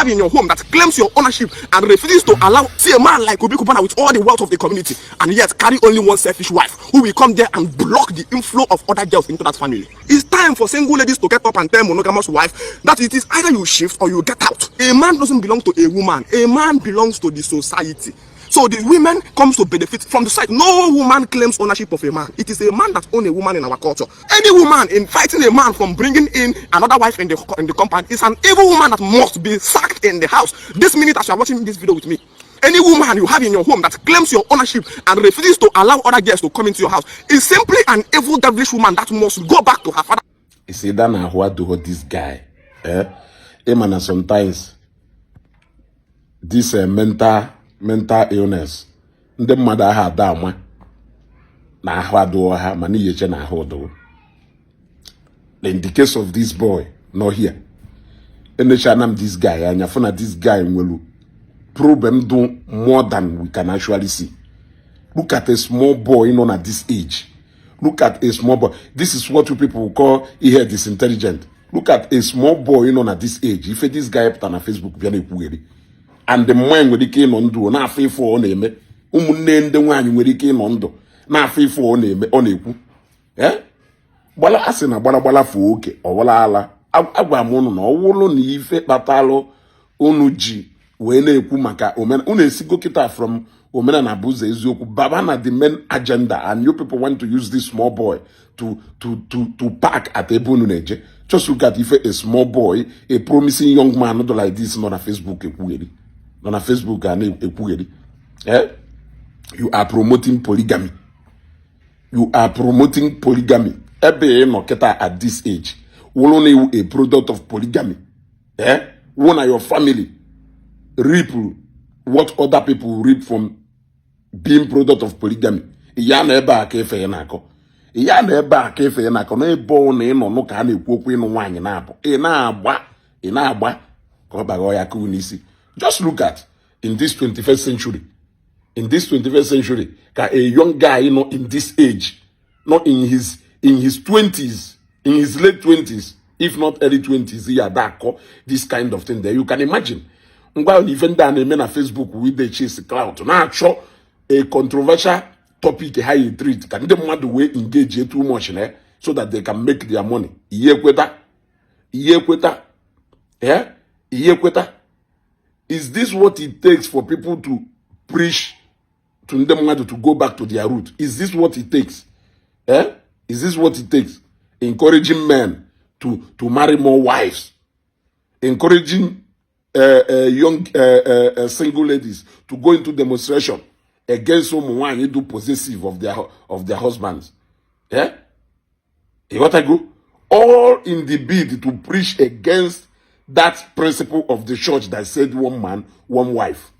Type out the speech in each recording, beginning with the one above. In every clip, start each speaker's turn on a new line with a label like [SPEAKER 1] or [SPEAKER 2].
[SPEAKER 1] have in your home that claims your ownership and refuses to allow, see a man like Obi Cubana with all the wealth of the community and yet carry only one selfish wife who will come there and block the inflow of other girls into that family. It's time for single ladies to get up and tell monogamous wife that it is either you shift or you get out. A man doesn't belong to a woman. A man belongs to the society. So the women comes to benefit from the side. No woman claims ownership of a man. It is a man that owns a woman in our culture. Any woman inviting a man from bringing in another wife in the compound is an evil woman that must be sacked in the house. This minute as you are watching this video with me. Any woman you have in your home that claims your ownership and refuses to allow other girls to come into your house is simply an evil, devilish woman that must go back to her father.
[SPEAKER 2] Isi da na ahụ adịghị this guy, eh? Ịma na sometimes this mental illness, ndị mmadụ aha ada ama na ahụ adịghị ha, mana iyeche na ahụ ọdụrụ. In the case of this boy nọ here, enechana m this guy anya, fụ na this guy nwere problem do more than we can actually see. Look at a small boy nọ na this age. Look at a small boy. This is what you people call ihe disintelligent. Look at a small boy nọ na this age. Ife this guy pụta na Facebook bịa na-ekwugheri, and the mmanya nwere ike ịnọ ndụ na-afọ ife ọ na-eme. Ụmụnne ndị nwaanyị nwere ike ịnọ ndụ na-afọ ife ọ na-eme, ọ na-ekwu. Eh, gbala asị na gbala gbala fuo oke ọwala ala. Agwa m ụnụ na ọwụlụ na ife kpatalụ unu ji wee na-ekwu maka omenala unu esigo kịta from omenala bụ ụzọ eziokwu baba na the main agenda, and you people want to use this small boy to park at ebe unu na-eje. Just look at ife a small boy, a promising young man do like this, nọ na Facebook ekwugheri, nọ na Facebook a na-ekwugheri. Eh, you are promoting polygamy. You are promoting polygamy. Ebe ị nọ kịta at this age, wụrụ na iwu a product of polygamy, eh, wụ na your family reap what other people reap from being product of polygamy. Ya na ebe a ka efe ya na-akọ, ya na ebe a ka efe ya na-akọ, n'ebe ọ na ịnọ nụ ka a na-ekwu okwu ịnụ nwaanyị na-abụ, ị na-agba, ị na-agba ka ọ baghọ ya kụ n'isi. Just look at in this 21st century, in this 21st century, ka a young guy nọ in this age, not in his 20s, in his late 20s, if not early 20s, ya ada akọ this kind of thing there. You can imagine. Ngwa, na ife ndị a na-eme na Facebook with the chase clout, na-achọ a controversial topic ha yi treat ka ndị mmadụ wee engage too much na ya, so that they can make their money. Ihe ekweta, ihe ekweta, eh, ihe ekweta. Is this what it takes for people to preach to ndị mmadụ to go back to their root? Is this what it takes? Eh, is this what it takes? Encouraging men to marry more wives, encouraging young single ladies to go into demonstration against ụmụ nwanyị do possessive of their husbands. Eh, ịghọtago? All in the bid to preach against that principle of the church that said one man, one wife.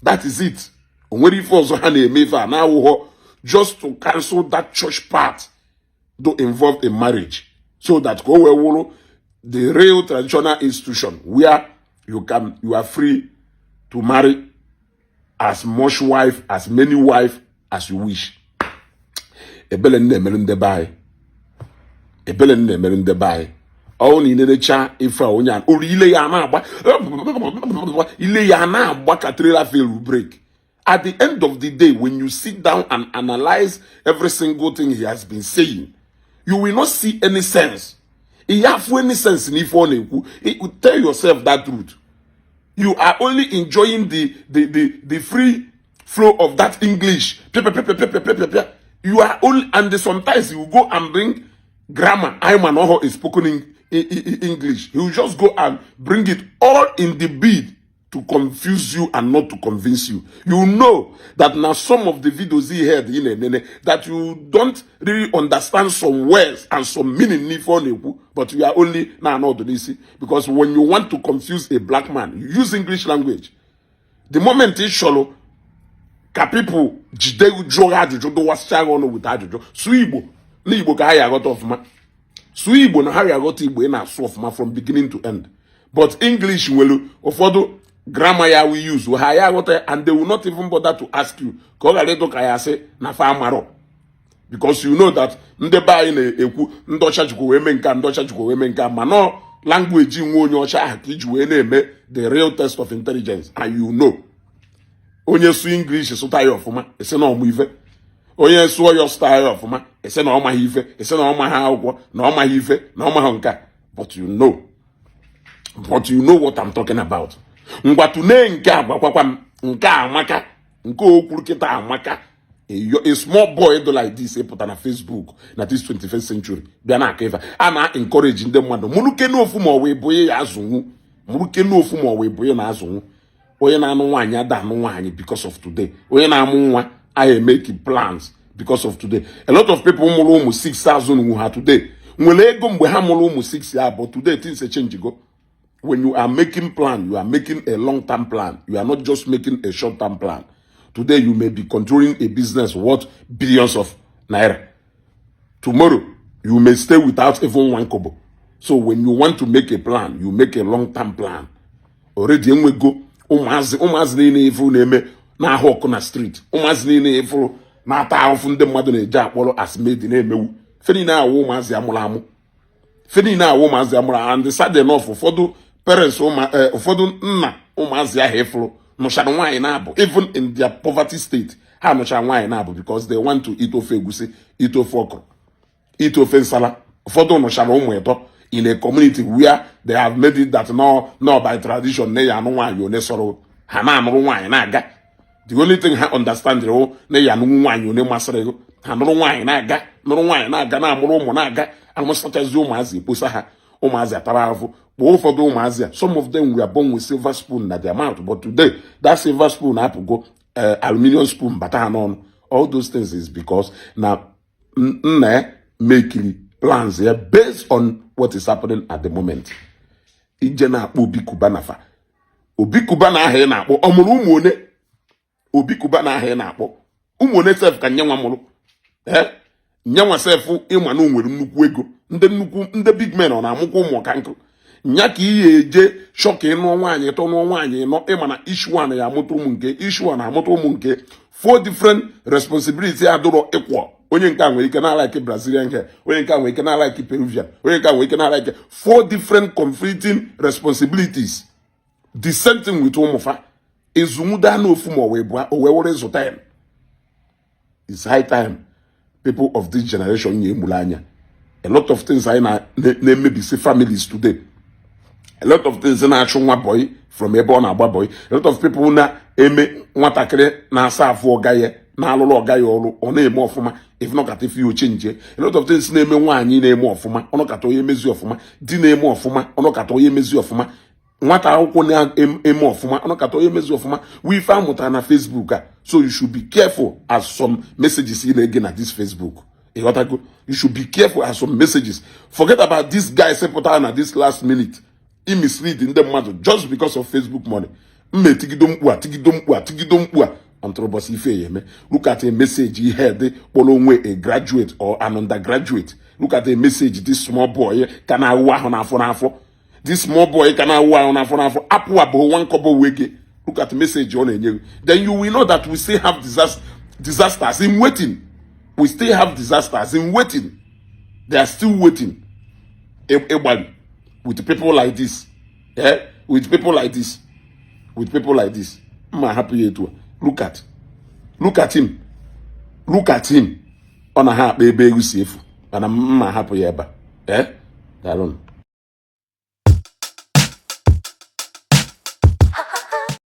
[SPEAKER 2] That is it. O nwere ife ọzọ ha na-eme ife a na-awụghọ just to cancel that church part do involved in marriage, so that ka o wee wụrụ the real traditional institution where you are free to marry as much wife, as many wife as you wish. Ebele m na-emere ndị be anyị, ebele m na-emere ndị be anyị. Ọ na inenecha ife a, onye a olu ile ya na-agba, ile ya na-agba ka trailer fail brake. At the end of the day, when you sit down and analyze every single thing he has been saying, you will not see any sense. Ihe afụ any sense n'ife ọ na-ekwu. You tell yourself that truth. You are only enjoying the free flow of that English. Pia, pia, pia, pia, pia, pia, pia, pia. You are only, and sometimes you go and bring grammar. I'm an is spoken in English. He will just go and bring it all in the bid to confuse you and not to convince you. You know that now some of the videos he heard in Enene, that you don't really understand some words and some meaning n'ife ọ na-ekwu, but you are only now not this, because when you want to confuse a black man, you use English language. The moment ị chọrọ ka people jide jụọ ha ajụjụ, dụwasịcha gị ọnụ with ajụjụ, sụọ Igbo na Igbo ka ha ya aghọta ọfụma. Sụọ Igbo na ha ya aghọta Igbo ị na-asụ ọfụma from beginning to end. But English nwere ụfọdụ grammar ya we use, ha ya aghọta ya, and they will not even bother to ask you ka ọ ghara ịdụ ka ya sị na fa amarọ, because you know that ndị be anyị na-ekwu ndị ọcha jikwa wee mee nke a, ndị ọcha jikwa wee mee nke a, ma nọ Language nwe onye ọcha ahụ ka iji wee na-eme the real test of intelligence. And you know, onye sụ English sụta ya ọfụma, esi na ọmụ ife. Onye sụọ ya, sụta ya ọfụma, esi na ọ maghị ife, esi na ọ maghị akwụkwọ, na ọ maghị ife, na ọ maghị nke a. But you know what I'm talking about. Ngwa, tụnee nke a, gwakwakwa m nke a amaka, nke o kwuru kịta amaka. A small boy do like this ịpụta na Facebook na this 21st century bịa na-akọ ife a na-encourage ndị mmadụ mụrụke n'ofu ma ọ wee bụ ya azụnwu, mụrụke n'ofu ma ọ wee bụ ya na-azụnwu. Onye na-anụ nwaanyị ada anụ nwaanyị because of today. Onye na-amụ nwa I make plans because of today. A lot of people mụrụ ụmụ 6,000 nwu ha today nwere ego mgbe ha mụrụ ụmụ 6 ya, but today things change go. When you are making plan, you are making a long term plan. You are not just making a short term plan. Today you may be controlling a business worth billions of naira. Tomorrow you may stay without even one kobo. So when you want to make a plan, you make a long term plan already. Enwego ụmụazị, ụmụazị niile ifuru na-eme na-ahụ ọkụ na street, ụmụazị niile ifuru na-ata ahụfụ, ndị mmadụ na-eji akpọrọ as maid na-emewu fe niile awụ ụmụazị amụrụ amụ, fe niile awụ ụmụazị amụrụ. And sad enough, ụfọdụ parents ụfọdụ nna ụmụazị ahụ ifuru nụchara nwaanyị na-abụ. Even in their poverty state, ha nụchara nwaanyị na-abụ because they want to eat ofe egusi, eat ofe okro, eat ofe nsala. Ụfọdụ nụchara ụmụ ịtọ in a community where they have made it that no by tradition na ya anụ nwaanyị one sọrọ ha na-anụrụ nwaanyị na-aga. The only thing ha understand wụ na ya anụnwu nwaanyị one masịrị gị. Ha nụrụ nwaanyị na-aga, nụrụ nwaanyị na-aga, na-amụrụ ụmụ na-aga, amụsachazi ụmụazị, ekposa ha, ụmụazị atara ahụhụ. Kpọọ ụfọdụ ụmụazị a, some of them were born with silver spoon na their mouth, but today that silver spoon apụgo, aluminium spoon bata ha n'ọnụ. All those things is because na nna ya mekiri plans ya based on what is happening at the moment. Ije na-akpọ Obi Cubana fa, Obi Cubana ahụ ị na-akpọ, ọ mụrụ ụmụ one? Obi Cubana ahụ ị na-akpọ, ụmụ one sef ka nyenwa mụrụ? Ee, nyenwa sef ịma na o nwere nnukwu ego, ndị nnukwu, ndị big men, ọ na-amụkwa ụmụ ka nkụ nya ka ihe eje chọ ka ịnụọ nwaanyị ịtọ, nụọ nwaanyị ịnọ, ịma na each one ya amụta ụmụ nke, each one amụta ụmụ nke, four different responsibility adụrọ ịkwọ. Onye nke a nwere ike na-alike Brazilian hair, onye nke a nwere ike na-alike Peruvian, onye nke a nwere ike na-alike four different conflicting responsibilities. The same thing with ụmụfa ezumuda n'ofu ma ọ wee bụ o wee were ịzụta ya. It's high time people of this generation nye emulu anya. A lot of things anyị na-emebisi families today, a lot of things na-achụ nwa boy from ebe ọ na-agba boy, a lot of people na-eme nwatakịrị na-asa afụ ọga ya, na-alụrụ ọga ya ọrụ, ọ na-eme ọfụma, if nọkata ife ya oche nje. A lot of things na-eme nwaanyị na-eme ọfụma, ọnọkata onye emezi ọfụma, di na-eme ọfụma, ọnọkata onye emezi ọfụma, nwata akwụkwọ na-eme ọfụma, ọnọkata onye emezi ọfụma wụ ife amụtara na Facebook a. So you should be careful as some messages ị na-ege na this Facebook. Ịghọtago? You should be careful as some messages. Forget about this guy sepụtara na this last minute i mislead ndị mmadụ just because of Facebook money. Mma etigido mkpu a, tigido mkpu a, tigido mkpu a until ụbọchị ife ya eme. Look at a message ihe dị kpọrọ onwe a graduate or an undergraduate. Look at a message this small boy ka na-awụ ahụ n'afọ n'afọ, this small boy ka na-awụ ahụ n'afọ n'afọ, apụ abụghị one kobo wee gị. Look at message ọ na-enye gị. Then you will know that we still have disasters in waiting. We still have disasters in waiting. They are still waiting ịgbalị with people like this, eh? With people like this, with people like this. Mma hapụ ya etu a. Look at him, look at him. Ọ na ha akpa ebe egwu si efu, mana mma hapụ ya ebe a. Eh, daalụnụ.